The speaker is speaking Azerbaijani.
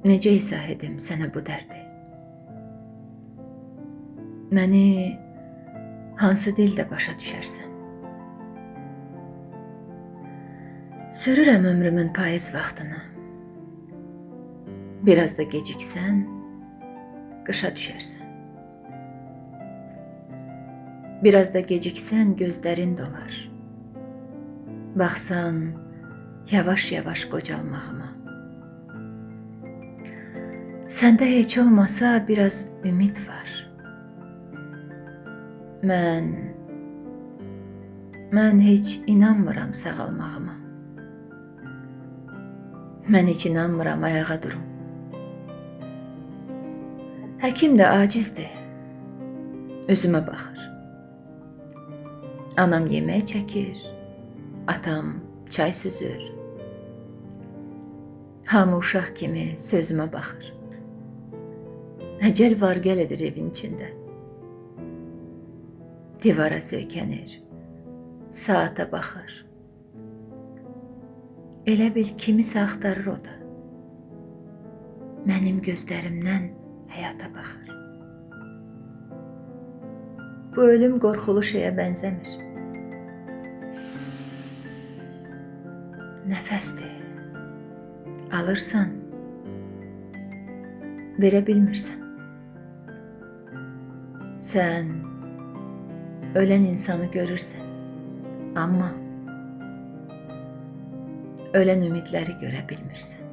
Necə izah edim sənə bu dərdi? Məni hansı dildə başa düşərsən? Sürürəm ömrümün payız vaxtını. Biraz da geciksən, qışa düşərsən. Biraz da geciksən, gözlərin dolar. Baxsan, yavaş-yavaş qocalmağıma. Səndə heç olmasa biraz ümid var. Mən heç inanmıram sağalmağıma. Mən heç inanmıram ayağa durum. Həkim də acizdir. Üzümə baxır. Anam yemək çəkir, atam çay süzür. Hamı uşaq kimi sözümə baxır. Əcəl var gəl edir evin içində. Divara söykənir, saata baxır. Elə bil kimisə axtarır o da. Mənim gözlərimdən həyata baxır. Bu ölüm qorxulu şeyə bənzəmir. Nəfəsdir. Alırsan, verə bilmirsən. Sən ölən insanı görürsən, amma ölən ümidləri görə bilmirsən.